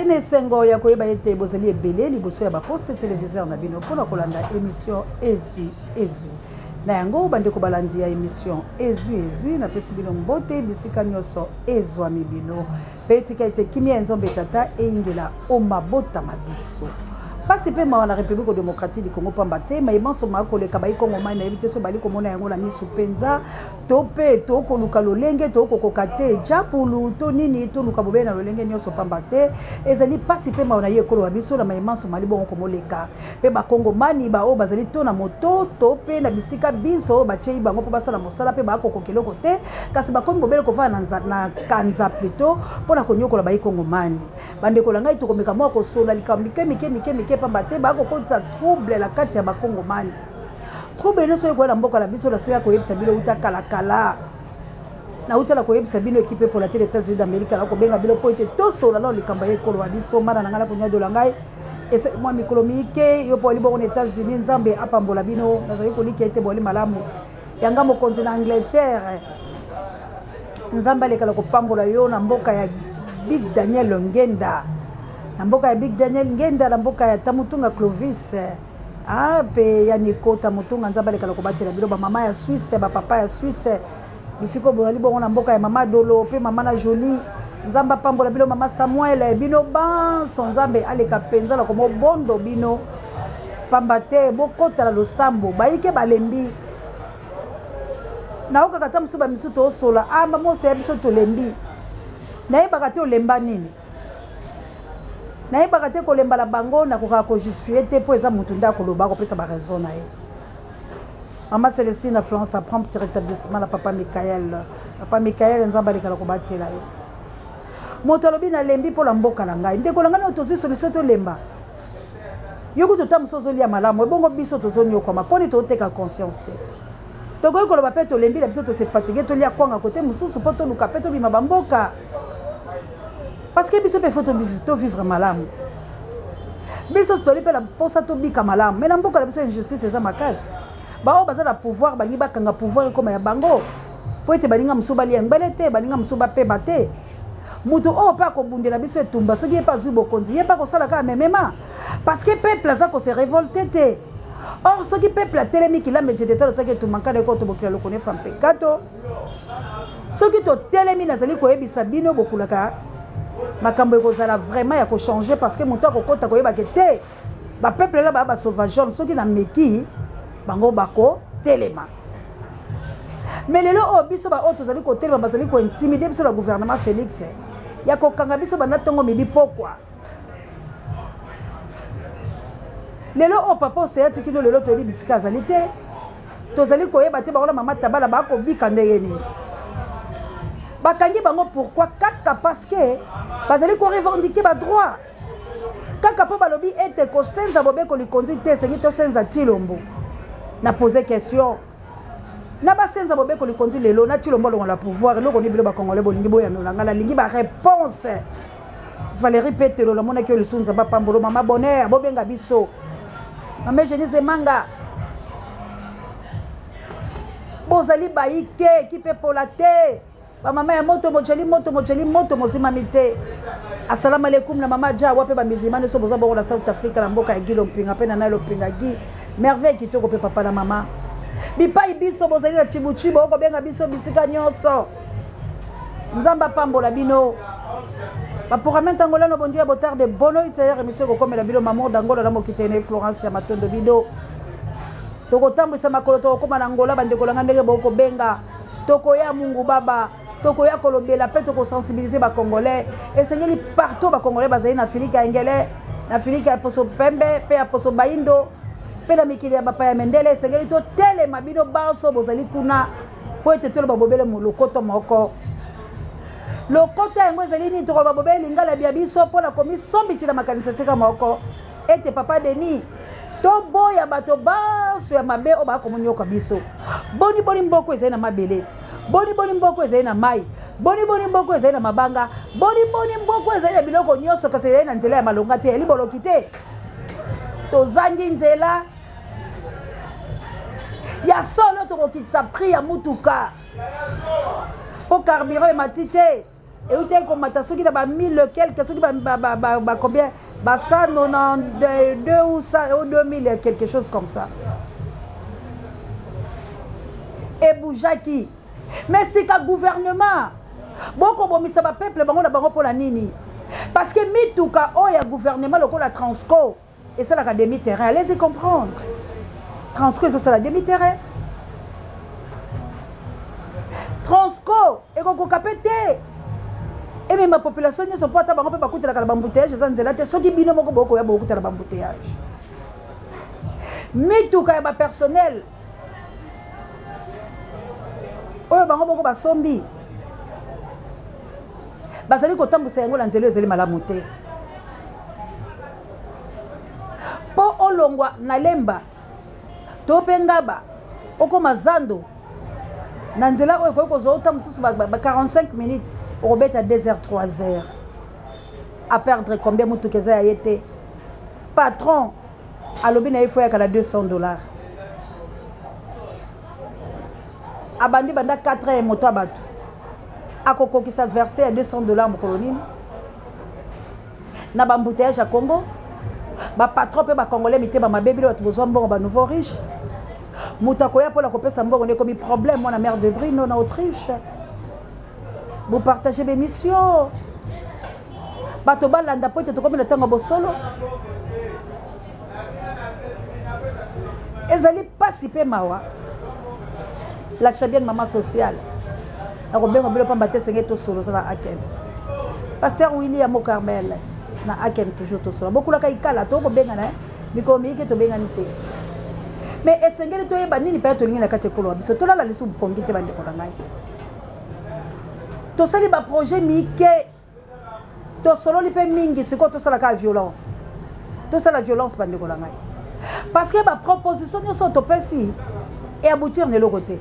Nazali na esengo ya koyeba ete bozali ebele liboso ya baposte televiseur na bino mpo na kolanda emission Ezwi Ezwi. Na yango bandeko balandi ya emission Ezwi Ezwi, napesi bino mbote bisika nyonso ezwami bino, mpe tika ete kimia ya Nzambe Tata eyingela o mabota ma biso. Pasi mpe mawa na Republique democratique du Congo, pamba te maye manso makoleka bayi Kongomani nayebi te so bali komona yango na misu mpenza to mpe tokoluka lolenge tokokoka te japulu to nini toluka bobele na lolenge nyonso, pamba te ezali pasi mpe mawa na ye ekolo ya biso na maye manso mali bongo komoleka. Mpe bakongomani baoyo bazali to na moto to mpe na bisika binso oyo batiei bango mpo basala mosala mpe bakokoka eloko te, kasi bakomi bobele kofanda na kanza plutot mpo na konyokola bayi kongomani. Bandeko na ngai, tokomeka mwa kosola likambo mike mike mike mike, pamba te bakokotisa trouble na kati ya bakongomani. Trouble nyonso oyo ekoya na mboka na biso, nasila koyebisa bino uta kalakala, nauta na koyebisa bino ekipe epola te Etats-Unis d'Amerique na kobenga bino mpo ete tosola nano likambo ya ekolo ya biso. Mana na ngai na konyadola ngai esali mwa mikolo mike yo mpo oli bongo na Etats-Unis. Nzambe apambola bino, nazali kolikia ete boli malamu. Yanga mokonzi na Angleterre, Nzambe alekala kopambola yo na mboka ya Big Daniel Ngenda, na mboka ya Big Daniel Ngenda, na mboka ya Tamutunga Clovis, ah, pe ya Nico Tamutunga. Nzambe alekala kobatela bino, bamama ya Suisse, bapapa ya Suisse, bisiko bozali bongo na mboka ya mama Dolo pe mama na Jolie. Nzambe apambola bino, mama Samuel, bino banso. Nzambe aleka mpenza na komobondo bino, pamba te bokota na losambo bayike balembi. Naokaka ata mosusu bamisu tosola, ah, mama Oseya, biso tolembi. Nayebaka te olemba nini, nayebaka te kolemba na bango, nakokaka kojustifie te mpo eza motu nde akoloba, akopesa baraison na ye. Mama Celestine na Florence a prompt rétablissement na papa Michael. Papa Michael, Nzambe alekala kobatela yo. Moto alobi nalembi mpo na mboka na ngai. Ndeko na ngai, oyo tozwi solution tolemba. Yo kutu ta mosusu ozolia malamu, ebongo biso tozonyokwama mponi toteka conscience te. Tokoki koloba mpe tolembi na biso, tose fatigue, tolia kwanga kote mosusu mpo toluka mpe tobima bamboka. Parce que biso mpe faut tovivre malamu. Biso toli mpe na mposa tobika malamu, mais na mboka na biso injustice eza makasi. Baoyo baza na pouvoir balingi bakanga pouvoir ekoma ya bango, mpo ete baninga mosusu balia ngbele te, baninga mosusu bapema te. Moto oyo mpe akobundela biso etumba, soki ye mpe azwi bokonzi, ye mpe akosala kaka memema, parce que peuple aza kose révolte te. Or soki peuple atelemi kilame jedeta lotaki etumba nkana ekoto bokila lokone fa mpe gato. Soki totelemi, nazali koyebisa bino, bokulaka makambo ekozala vraiment ya kochanger, parce que moto akokota koyebake te bapeuple la baya basauvage, soki na meki bango bakotelema. Mais lelo oyo biso baoyo tozali kotelema, bazali kointimide biso na gouvernement Félix ya kokanga biso banda ntongo midi pokwa. Lelo oyo papa Oseya tikino lelo toyebi bisika azali te, tozali koyeba te bango na mama Tabala bakobika ndenge nini. Bakangi bango pourquoi? Kaka parce que bazali korevendiquer badroit, kaka mpo balobi ete kosenza bobeko likonzi te, esengi tosenza Tshilombo. Na pose question na basenza bobeko likonzi lelo na Tshilombo alongola pouvoir, eloko nini bino bakongolais bolingi boyanola? Ngai nalingi baréponse. Valérie Petelo, namonaki yo lisusu, Nzambe apambolo. Mama Bonheur, bobenga biso. Mama Eugénie Zemanga, bozali bayike kipe pola te, bamama ya moto mojali moto mojali moto mozimami te. Asalamu alaikum na mama Jawa mpe bamizilma nyonso boza bongo na South Africa, na mboka ya Gilo Mpinga mpe na Nalo Mpinga Gi Merveille kitoko mpe papa na mama bipai biso bozali na Chibuchibo, okobenga biso bisika nyonso. Nzambe apambola bino. Baprograme ntango lano bondio ya botarde bono itayer émission ekokomela bino Mamour d'Angola na mokitene Florence ya Matondo Bido. Tokotambwisa makolo, tokokóma na Angola. Bandeko na ngai, ndenge bokobenga, tokoya Mungu Baba, tokoya kolobela mpe tokosensibilize bacongolais. Esengeli partout bacongolais bazali na Afrika ya ngele, na Afrika ya poso pembe mpe ya poso baindo mpe na mikili ya bapaya mendele, esengeli totelema bino banso bozali kuna mpo ete toloba bobele lokoto moko. Lokota yango ezali nini? Tokoloba bobele lingala bya biso mpo na komisombiti na makanisi esika moko ete papa Denis toboya bato banso ya mabe oyo bakomonyoka biso. Boni boni mboko ezali na mabele, boni boni mboko ezali na mai, boni boni mboko ezali na mabanga, boni boni mboko ezali na biloko nyonso, kasi ezali na nzela ya malonga te, ya liboloki te. Tozangi nzela ya solo. Tokokitisa prix ya mutuka mpo carburant emati te. Eutaki komata soki na ba 1000 quelque, soki ba, ba, ba, ba, ba combien, ba 192 ou 100 ou 2000 quelque chose comme ça. Eboujaki. Mais sika gouvernement bokobomisa ba peuple bango na bango mpo na nini? Parce que mituka oyo ya gouvernement lokola Transco esalaka demi terrain, allez-y comprendre. Transco ezosala demi terrain. Transco ekokoka mpe te emema population nyonso mpo ata bango mpe bakutelaka na bambouteillage, eza nzela te. Soki bino moko bokoya bokutela bambouteillage, mituka ya bapersonnel oyo bango moko basombi bazali kotambwisa yango na nzela ezali malamu te. Mpo olongwa na Lemba to mpe Ngaba okoma zando na nzela oyo ekoki kozwa ota mosusu ba 45 minutes, okobeta 2 heures, 3 heures à perdre. Combien? Motuka eza ya ye te. Patron alobi na ye fo yaka na $200. Abandi banda 4 heures, moto ya bato akokokisa verse ya $200 mokolo nini? Na baembouteillage ya Congo, bapatron mpe bacongolais mitema mabe. Bino bato bozwa mbongo, banouveau riche, moto akoya mpona kopesa mbongo nde ekomi problème. Mwana mare de Brino na Autriche, bopartage bémission, bato balanda po ete tokomi na ntango ya bosolo. Ezali mpasi mpe mawa. La Chabienne, mama sociale, nakobenga bino pamba te esenge tosolo na Aken. Pasteur William Carmel na Aken, toujours tosolo. Bokulaka ikala, tokobengana mikolo miyike, tobengani te, mais esengeli toyeba nini mpe tolingi na kati ekolo wa biso. Tolala lisusu pongi te, bandeko na ngai. Tosali baprojet mike, tosololi mpe mingi. Sikoyo tosala kaka violence, tosala violence, bandeko na ngai, parce que baproposition nyonso topesi eaboutir na eloko te.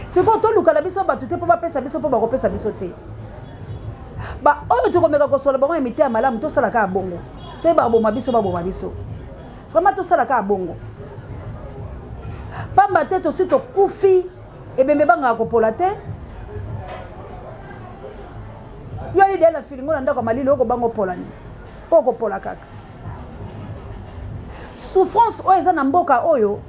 Sikoyo toluka na biso bato te mpo bapesa biso, mpo bakopesa biso te. Baoyo tokomeka kosola bango ya mite ya malamu, tosala kaka bongo. Soki baboma biso, baboma biso. Vraiment, tosala kaka bongo, pamba te tosi tokufi. Ebembe ebangaka kopola te. Yo ali deya na filingo na ndako ya malili, okobanga opola nini? Mpo okopola kaka. Souffrance oyo eza na mboka oyo,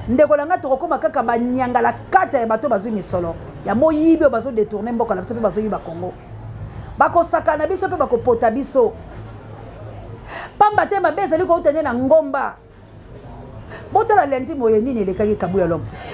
ndeko na ngai, tokokóma kaka banyangala kata ya bato bazwi misolo ya moyibi oyo bazodétourner mboka na biso mpe bazoyiba Kongo. Bakosaka na biso mpe bakopota biso, pamba te mabe ezali kouta nde na ngomba. Botala lundi moye nini elekaki Kabuya Lompusa.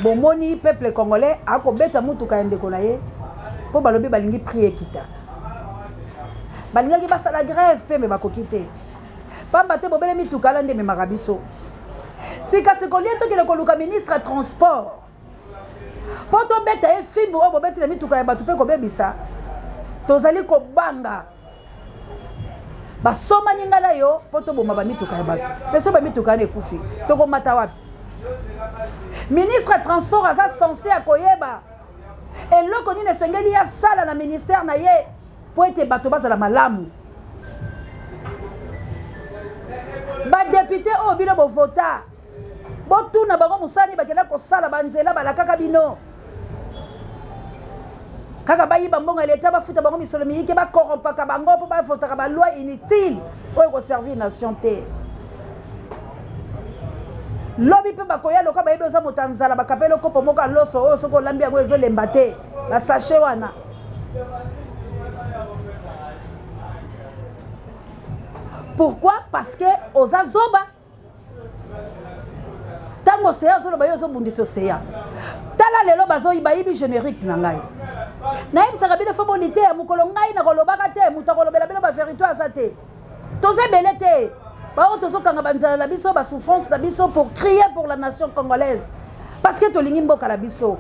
Bomoni peuple congolais akobeta mutuka ya ndeko na ye mpo balobi balingi prix ekita. Balingaki basala grève mpe me bakoki te, pamba te bobele mituka ala nde ememaka biso. Sika sikolie tokende koluka ministre ya transport mpo tobeta ye fimbu oyo bobeti na mituka ya bato mpe kobebisa. Tozali kobanga basomani ngai na yo mpo toboma bamituka ya bato. Mpe so bamituka wana ekufi, tokomata wapi? Ministre ya transport aza censé ya koyeba eloko nini esengeli asala na ministère na ye mpo ete bato bazala malamu. Badéputé oyo bino bovota, botuna bango mosala nini bakenda kosala. Banzela balakaka bino kaka bayiba mbongo ya leta, bafuta bango misolo miyike, bakorompaka bango mpo bavotaka baloi inutile oyo ekoservir nation te. Lobi mpe bakoya loka bayebi oza moto ya nzala, bakapeli okopo moko ya loso oyo soki olambi yango ezolemba te, basachet wana. Pourquoi? Parce que oza zoba. Ntango oseya ozoloba, yo ozobundisa oseya. Tala lelo bayibi générique na ngai. Nayebisaka bino fo bolite ya mokolo ngai nakolobaka te, moto akolobela bino bavérité aza te. Toza ebele te. Baoyo tozokanga banzala na biso, ba souffrance na biso pour crier pour la nation congolaise. Parce que tolingi mboka na biso.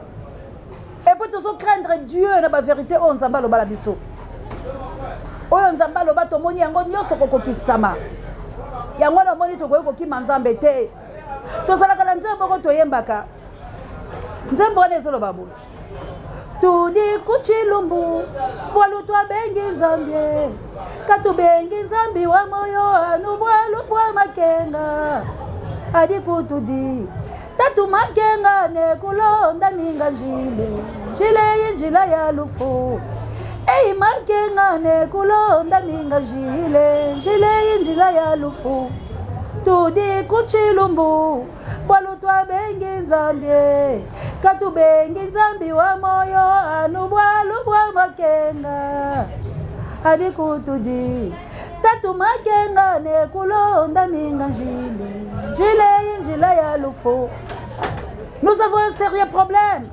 Et puis tozo craindre Dieu na ba vérité oyo Nzambe aloba na biso. Oyo Nzambe aloba tomoni yango nyonso kokokisama. Yango wana omoni tokoki kokima Nzambe te. Tozalaka na nzembo moko toyembaka. Nzembo wana ezoloba boye. Tudi kuchilumbu bwalu twabengi Nzambe katubengi Nzambi wa moyo anu bwalu bwa makenga adi kutudi tatu makenga ne kulonda minga njile njile yinjila ya lufu eyi makenga ne kulonda minga njile njile yinjila ya lufu tudi kuchilumbu bwalu twabengi Nzambi katubengi Nzambi wa moyo anu bwalu bwa makenga adi kutudi tatu makenga ne kulonda minga njile njile injila ya lufu. Nous avons un sérieux problème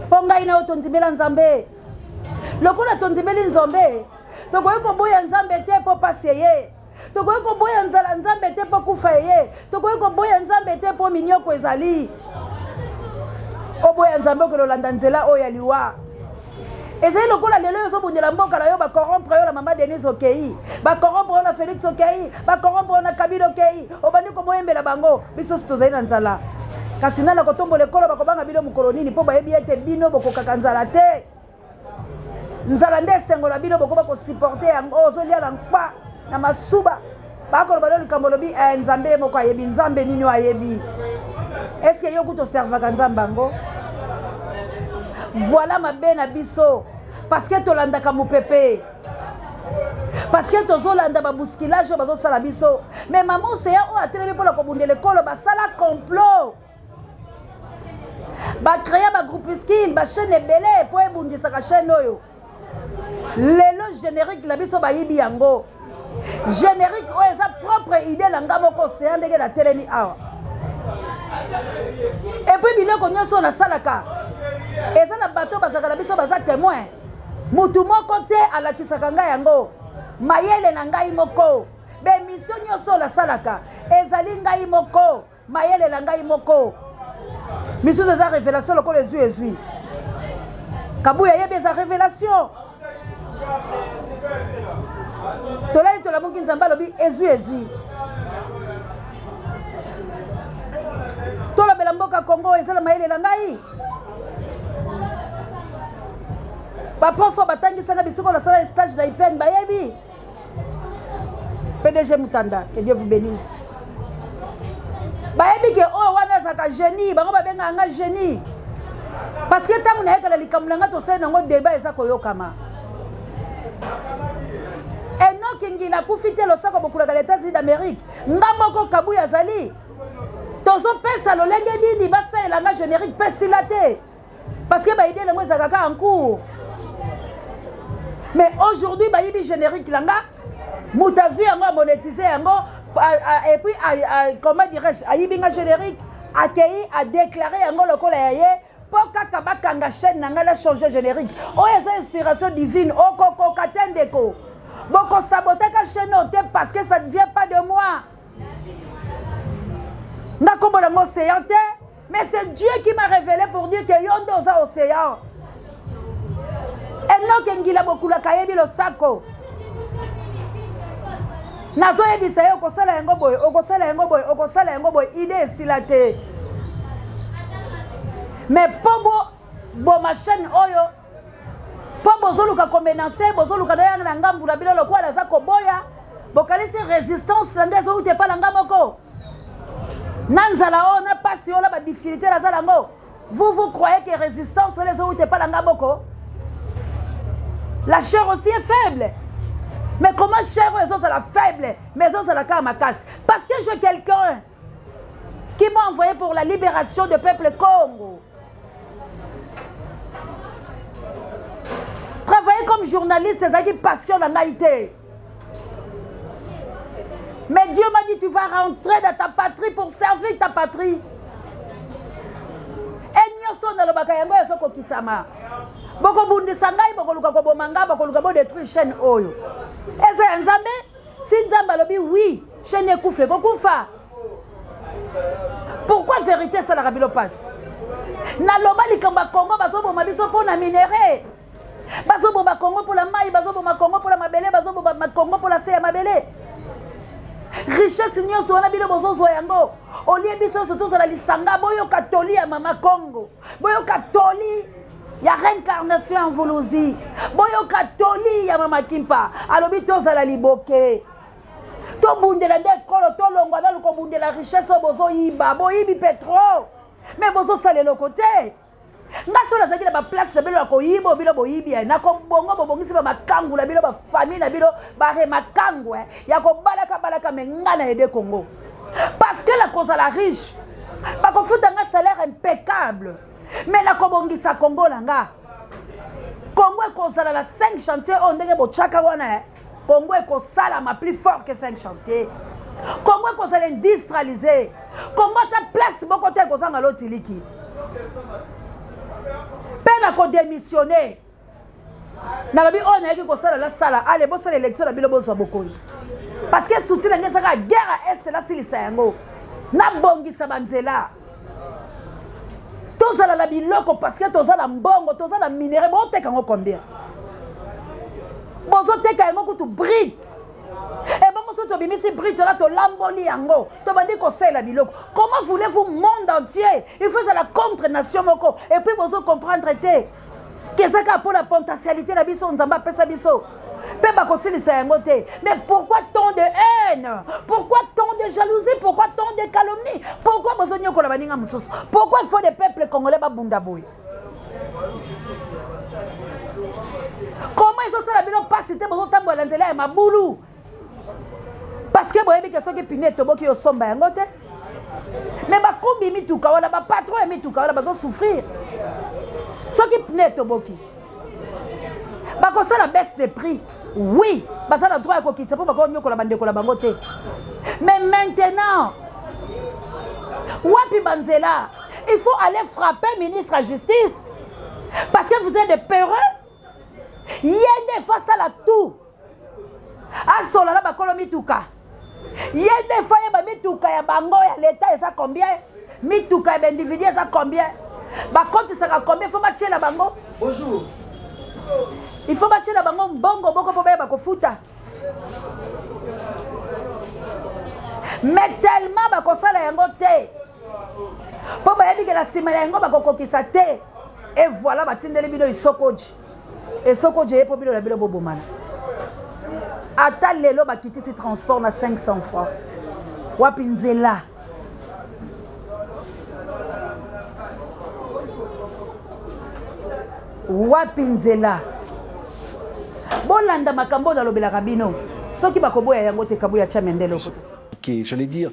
mpo ngai na yo tondimela Nzambe lokola tondimeli Nzambe tokoki koboya Nzambe te mpo pasi eye Tokoki koboya nzala Nzambe te mpo kufa eye. Tokoki koboya Nzambe te mpo minyoko ezali. Oboya Nzambe okende olanda nzela oyo ya liwa. Ezali lokola lelo oyo ozobundela mboka na yo, bacorrompre yo na mama Denise okei, bacorrompre yo na Felix okei, bacorrompre yo na Kabila okei, obandi koboyembela bango. Biso nyonso tozali na nzala, kasi nani akotombola ekolo? Bakobanga bino mokolo nini? Mpo bayebi ete bino bokokaka nzala te. Nzala nde esengo na bino, bokoba kosupporte yango. Ozolia na nkpa na masuba, bakoloba no likambo olobi eh, Nzambe ye moko ayebi. Nzambe nini oyo ayebi? Eske yo kutu oservaka Nzambe yango? Voilà mabe na biso, parce que tolandaka mopepe, parce que tozolanda babousculage oyo bazosala biso. Mais mama Oseya oyo atelemi mpona kobundela ekolo, basala complot, ba créa ba groupuscule, ba chaîne ebele mpo ebundisaka chaîne oyo. Lelo générique na biso bayibi yango. Générique oyo eza propre idée na nga moko Oseya, ndenge natelemi awa. Et puis biloko nyonso oyo nasalaka eza na bato bazalaka na biso, baza témoin. Mutu moko te alakisaka ngai yango, mayele na ngai moko. Baémission nyonso oyo nasalaka ezali ngai moko, mayele na ngai moko. Misusu eza révélation lokola ezwi ezwi Kabuya yebi eza révélation. Tolali tolamuki, Nzambe alobi ezwi ezwi. Tolobela mboka Congo, eza na mayele na ngai. Baprof oyo batangisaka bisiko nasala stage na IPN bayebi. PDG Mutanda, que Dieu vous bénisse. Bayebi ke oyo wana azalaka génie, bango babengaka nga génie. Parce que ntango nayekala likambo na nga tosali nango débat eza koyokama. Enoki Ngila akufi te, losako bokulaka na États-Unis d'Amérique. Nga moko Kabuya azali. Tozopesa lolenge nini basalela nga générique mpe sila te. Parce que ba idée nango ezalaka kaka en cours. Mais aujourd'hui bayibi générique na nga, moto azwi yango amonétise yango, et puis comment dirais-je, ayibi nga générique, akei adéclare yango lokola ya ye mpo kaka bakanga chaîne na ngai na changer générique. Oyo eza inspiration divine, okokoka te ndeko. Bokosabotaka chaîne oyo te parce que ça ne vient pas de moi. Nga kombo nango Océan te, mais c'est Dieu qui m'a révélé pour dire que yo nde oza Océan. Enoke Ngila bokulaka yebi losako. Nazoyebisa ye okosala yango boye, okosala yango boye, okosala yango boye, idée esila te. Mais mpo boma chaîne oyo, mpo bozoluka komenance, bozoluka nayanga na ngambu na bino lokola naza koboya, bokanisi résistance na ngai ezowuta epai na nga moko na nzala oyo na pasi oyo na badifficulté naza nango. Vous, vous croyez que résistance oyo ezowuta epai na nga moko? La chair aussi est faible. Mais comment chair oyo ezozala faible mais ezozala kaka makasi? Parce que j'ai quelqu'un qui m'a envoyé pour la libération du peuple Congo. Travailler comme journaliste ezalaki passion na ngai te. Mais Dieu m'a dit, tu vas rentrer dans ta patrie pour servir ta patrie. E nyonso nalobaka yango ezokokisama. Bokobundisa ngai, bokoluka koboma ngai, bokoluka bodétruire chaîne oyo. Eza ya Nzambe. Si Nzambe alobi oui, Chaîne ekufa ekokufa. Pourquoi vérité esalaka bino mpasi? Naloba likambo ya Congo, bazoboma biso mpo na minerais, bazoboma Congo mpo na mai, bazoboma Congo mpo na mabele, bazoboma Congo mpo na se ya mabele. Richesse nyonso wana bino bozozwa yango, olie biso nyonso tozala lisanga. Boyoka toli ya mama Congo, boyoka toli ya réincarnation ya Mvuluzi, boyoka toli ya mama Kimpa. Alobi tozala liboke, tobundela nde ekolo, tolongwa nanu kobundela richesse oyo bozoyiba. Boyibi pétrole, mais bozosala eloko te. Nga so nazalaki na baplace na bino ya koyiba, bino boyibi ya nakobongo, bobongisi bamakangu na bino, bafamille na bino, bare makangu ya kobalaka balaka. Mais nga na aider Congo parce que nakozala riche, bakofuta nga salaire impeccable, mais nakobongisa Congo na nga. Congo ekozala na 5 chantier oyo ndenge botyaka wana. Congo ekosalama plus fort que 5 chantier. Congo ekozala industrialisé. Congo ata place moko te ekozanga lotiliki. Mpe na kodémissionner, nalobi oyo nayaki kosala, nasala. Ale, bosala élection na bino, bozwa bokonzi, parce que souci na ngai ezaka guerre ya Est, nasilisa yango, nabongisa banzela, tozala na biloko, parce que toza na mbongo, toza na minerais. Boteka yango combien? Bozoteka yango kutu brut. Ebongo so tobimisi brut wana, tolamboli yango, tobandi kosalela biloko. Comment voulez-vous monde entier il faut ezala contre nation moko? Et puis bozo comprendre te ke eza kaka mpo na potentialité na biso Nzambe apesa biso, mpe bakosilisa yango te. Mais pourquoi tant de haine? Pourquoi tant de jalousie? Pourquoi tant de calomnie? Pourquoi bozonyokola baninga mosusu? Pourquoi il faut des peuples congolais babunda boye? Comment ezosala bino mpasi te? Bozotambola na nzela ya mabulu parce que boyebi ke soki pneu etoboki, osomba yango te. Mais bakumbi mituka wana, bapatron ya mituka wana bazosouffrir. Soki pneu etoboki, bakosala baisse de prix. Oui, baza na droit ya kokitisa mpo bakonyokola bandeko na bango te. Mais maintenant, wapi banzela? Il faut aller frapper ministre ya justice parce que vous êtes des peureux. Ye nde faut asala tout, asola na bakolo mituka. Ye nde faut ayeba mituka ya bango ya leta eza combien, mituka ya baindividu eza combien, bakotisaka combien. Faut batiela bango. Bonjour. Il faut batiela bango mbongo moko mpo bayeba kofuta. Mais tellement bakosala yango te mpo bayebi ke na nsima na yango bakokokisa te. Et voilà, batindeli bino esokoji, esokoji eye mpo bino na bino bobomana. Ata lelo bakitisi transport na 500 francs, wapi nzela? Wapi nzela? Bolanda makambo oyo nalobelaka bino. Soki bakoboya yango te, Kabuya tia mendele okoto. J'allais dire,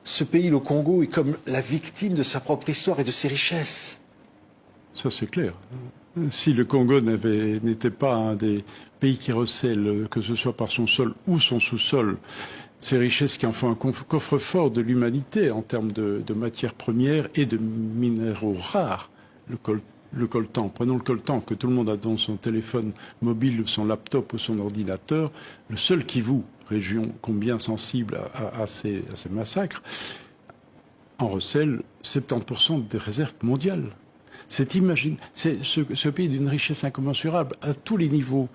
ce pays, le Congo, est comme la victime de sa propre histoire et de ses richesses. Ça, c'est clair. Si le Congo n'était pas un des pays qui recèle, que ce soit par son sol ou son sous-sol, ces richesses qui en font un coffre-fort de l'humanité en termes de matières premières et de minéraux rares, le coltan, prenons le coltan que tout le monde a dans son téléphone mobile ou son laptop ou son ordinateur, le seul Kivu, région combien sensible à ces massacres, en recèle 70% des réserves mondiales. C'est imagine, c'est ce pays d'une richesse incommensurable à tous les niveaux.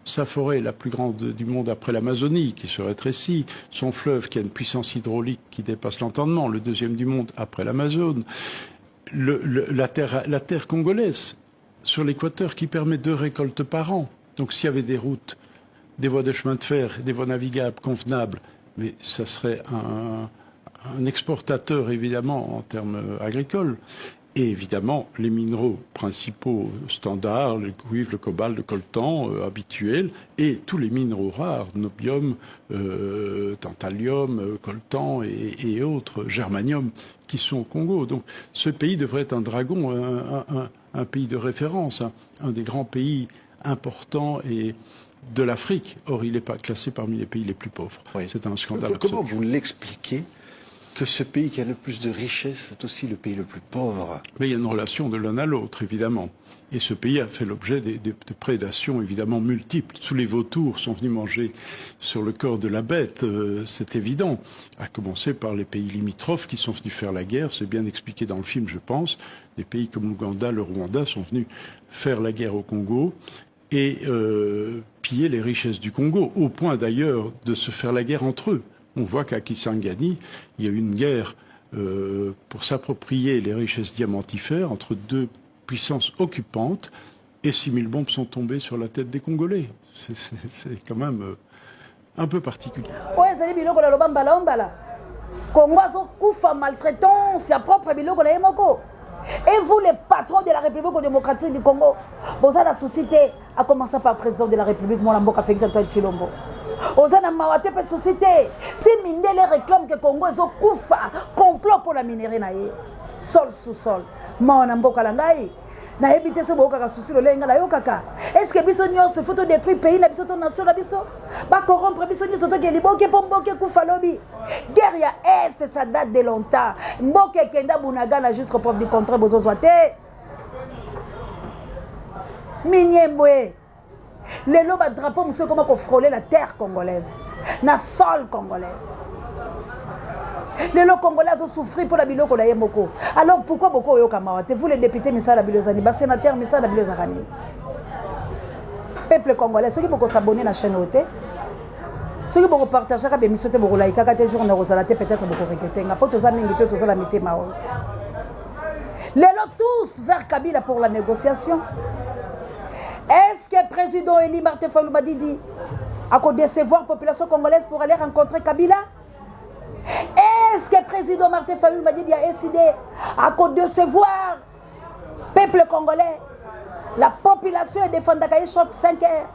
Sa forêt, la plus grande du monde après l'Amazonie, qui se rétrécit, son fleuve qui a une puissance hydraulique qui dépasse l'entendement, le deuxième du monde après l'Amazone, la terre congolaise sur l'équateur qui permet deux récoltes par an. Donc s'il y avait des routes, des voies de chemin de fer, des voies navigables convenables, mais ça serait un exportateur évidemment en termes agricoles. Et évidemment, les minéraux principaux standards, le cuivre, le cobalt, le coltan habituel, et tous les minéraux rares, niobium, tantalium, coltan et autres, germanium, qui sont au Congo. Donc ce pays devrait être un dragon, un pays de référence, un des grands pays importants et de l'Afrique. Or, il n'est pas classé parmi les pays les plus pauvres. Oui. C'est un scandale Comment absolu. vous l'expliquez? que ce pays qui a le plus de richesses est aussi le pays le plus pauvre. Mais il y a une relation de l'un à l'autre, évidemment. Et ce pays a fait l'objet de prédations évidemment multiples. Tous les vautours sont venus manger sur le corps de la bête, c'est évident. À commencer par les pays limitrophes qui sont venus faire la guerre, c'est bien expliqué dans le film, je pense. Des pays comme l'Ouganda, le Rwanda sont venus faire la guerre au Congo et piller les richesses du Congo, au point d'ailleurs de se faire la guerre entre eux. On voit qu'à Kisangani, il y a eu une guerre pour s'approprier les richesses diamantifères entre deux puissances occupantes, et 6000 bombes sont tombées sur la tête des Congolais. C'est quand même un peu particulier. Oyo ezali biloko naloba mbala o mbala. Congo azokufa maltraitance ya propre biloko na ye moko. Et vous, les patrons de la République démocratique du Congo, boza na souci te, à commencer par président de la République, mwana mboka Félix Antoine Tshilombo. Oza na mawa te mpe souci te. Si mindele réclame que Congo ezokufa complot mpo na minerai na ye, sol sous sol, mawa na mboka na ngai. Nayebi te so boyokaka souci lolenge ngai nayokaka. Est ce que biso nyonso faut todétruire pays na biso to nation na biso, bacorrompre biso nyonso, toke liboke mpo mboka ekufa lobi? Guerre ya Est, ça date de longtemps. Mboka ekenda Bunagana jusqu'au preuve du contraire. Bozozwa te Minembwe. Lelo badrapeau mosusu ekoma kofrôler la terre congolaise, na sol congolaise. Lelo Congolais azosouffrir mpo na biloko na ye moko. Alors pourquoi boko oyoka mawa te? Vous les députés, misala bilo ezani? Basénateur, misala bilo ezaka nini? Peuple congolais, soki bokos'abonner na chaîne oyo te, soki bokopartageaka bémission te, bokolaikaka te, jour na kozala te, peut-être bokoregretter nga, mpo toza mingi te, tozala mitema oyo. Lelo tous vers Kabila pour la négociation. Est-ce que président élu Martin Fayulu Madidi akodécevoir population congolaise pour aller rencontrer Kabila? Est-ce que président Martin Fayulu Madidi a décidé akodécevoir peuple congolais, la population edefendaka ye chaque 5 heures?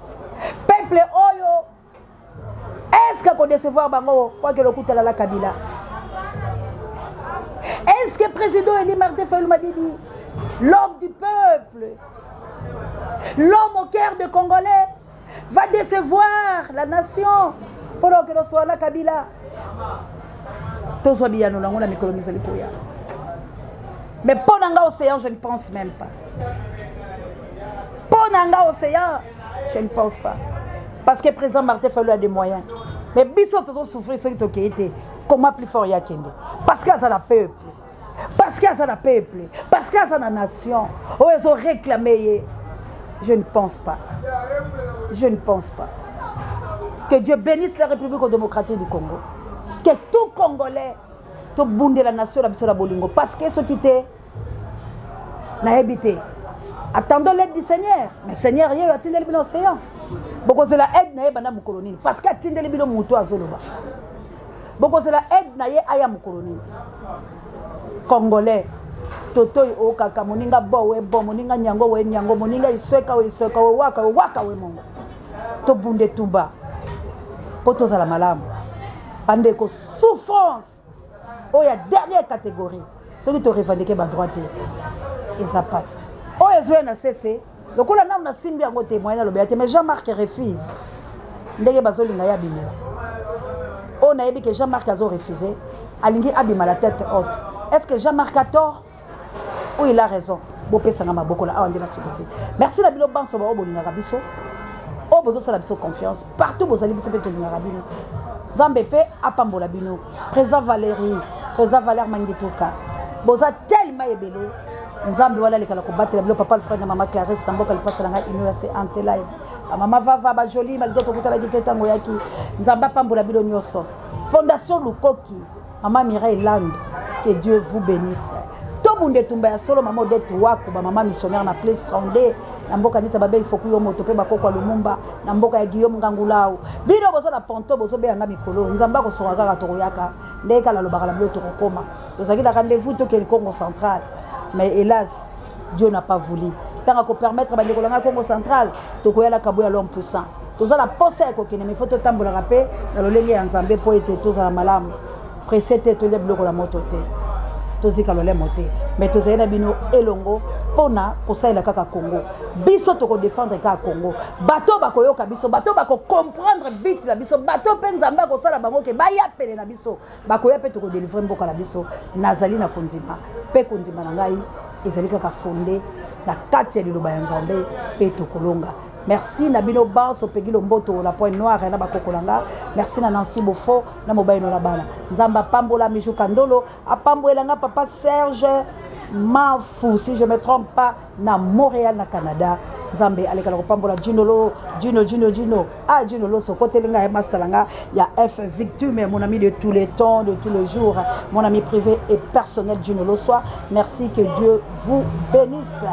Peuple oyo, est-ce que akodécevoir bango po akende okutana na Kabila? Est-ce que président élu Martin Fayulu Madidi, l'homme du peuple, l'homme au cœur de Congolais, va décevoir la nation mpona okende osola na Kabila? Tozwa biyano nango na mikolo mizali koya. Mais mpo na nga océan, je ne pense même pas. Mpo na nga océan, je ne pense pas, parce que président Martin Fayulu a des moyens, mais biso tozosouffrir. Soki tokei te, comment plus fort ya kende? Parce que aza na peuple, parce que aza na peuple, parce que aza na nation oyo ezoréclame ye. Je ne pense pas, je ne pense pas. Que Dieu bénisse la République démocratique du Congo, que tout Congolais tobundela nation na biso na bolingo, parce que soki te, nayebi te. Attendons l'aide du Seigneur. Mais Seigneur ye oyo atindeli bino océan, bokozela aide na ye banda mokolo nini? Parce que atindeli bino motu azoloba, bokozela aide na ye aya mokolo nini? Congolais, totoi okaka moninga bo we bo moninga nyango we nyango moninga isweka we isweka we waka we waka we mongo. Tobunda etumba mpo tozala malamu. Bandeko, souffrance oyo ya dernière catégorie, soki torevendiquer badroit te, eza mpasi. Oyo ezoya na sese lokola nanu nasimbi yango te, moyen nalobela te. Mais Jean-Marc refuse ndenge bazolinga ye abimela. Oyo nayebi ke Jean-Marc azorefuse, alingi abima la tête haute. Est ce que Jean-Marc a tort ou il a raison? Bopesanga maboko na awa nde nasukisi. Merci na bino banso bao bolingaka biso, oyo bozosala biso confiance partout bozali. Biso mpe tolingaka bino. Nzambe mpe apambola bino. Président Valérie, président Valère Mangituka, boza tellement ebele. Nzambe wana alekala kobatela bino. Papa Alfred na mama Clarisse na mboka lipasa na ngai ino ya se ante live, bamama vava bajoli, malgré tokutalaki te ntango oyaki. Nzambe apambola bino nyonso. Fondation Lukoki, mama Mireille Land, que Dieu vous bénisse. Tobunda etumba ya solo. Mama Odete Waku, bamama missionnaire na Place 32 na mboka Nita Babe Ifoku yo moto mpe bakoko ya Lumumba na mboka ya Guillaume Ngangulau. Bino boza na ponto, bozobeyanga mikolo. Nzambe akosoka kaka, tokoyaka ndenge kala alobaka na bino, tokokoma. Tozalaki na rendez-vous tokende Congo Central, mais hélas, Dieu n'a pas voulu. Ntango akopermettre, bandeko na ngai, Congo Central tokoyala kabo ya l'homme puissant. Toza na posa ya kokende, mais faut totambolaka mpe na lolenge ya Nzambe mpo ete tozala malamu. Presse te, tolia biloko na moto te, tozika lolemo te, mais tozali na bino elongo mpo. Mpona kosalela kaka Congo, biso tokodefendre kaka Congo. Bato bakoyoka biso, bato bakocomprendre but na biso, bato mpe Nzambe akosala bango ke baya pene na biso, bakoya mpe tokodelivre mboka na biso. Nazali na kondima, mpe kondima na ngai ezali kaka fondé na kati ya liloba ya Nzambe, mpe tokolonga. Merci na bino banso. Pegi Lomboto, la Pointe Noire, na bakoko na nga. Merci na Nancy Bofo na mobali no na bana. Nzambe apambola Miju Kandolo, apambolela nga papa Serge Mafu, si je me trompe pas, na Montréal, na Canada. Nzambe alekala kopambola Jinolo, Jino, Jino, Jino, ah, Jino Loso, koteli ngai master na nga ya F Victime, mon ami de tous les temps, de tous les jours, mon ami privé et personnel, Jino Loswa. Merci, que Dieu vous bénisse.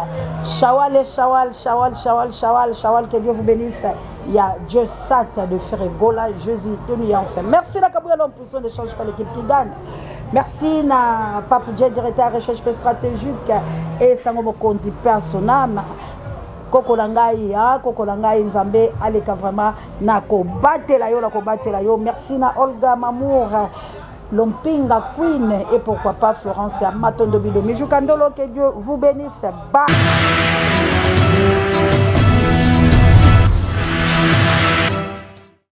Shawal, Shawal, Shawal, Shawal, Shawal, Shawal, que Dieu vous bénisse. Il y a Dieu Sat de Ferregola, Jésus de Nuance. Merci la Kabouya, l'homme puissant ne change pas, l'équipe qui gagne. Merci na Pape J, directeur recherche stratégique, et Sango Mokonzi, personam. Koko na ngai, ah, koko na ngai, Nzambe aleka vraiment na kobatela yo, na kobatela yo. Merci na Olga Mamour, Lompinga Queen, et pourquoi pas Florence Matondo Bido. Mijou Kandolo, que Dieu vous bénisse. Bye.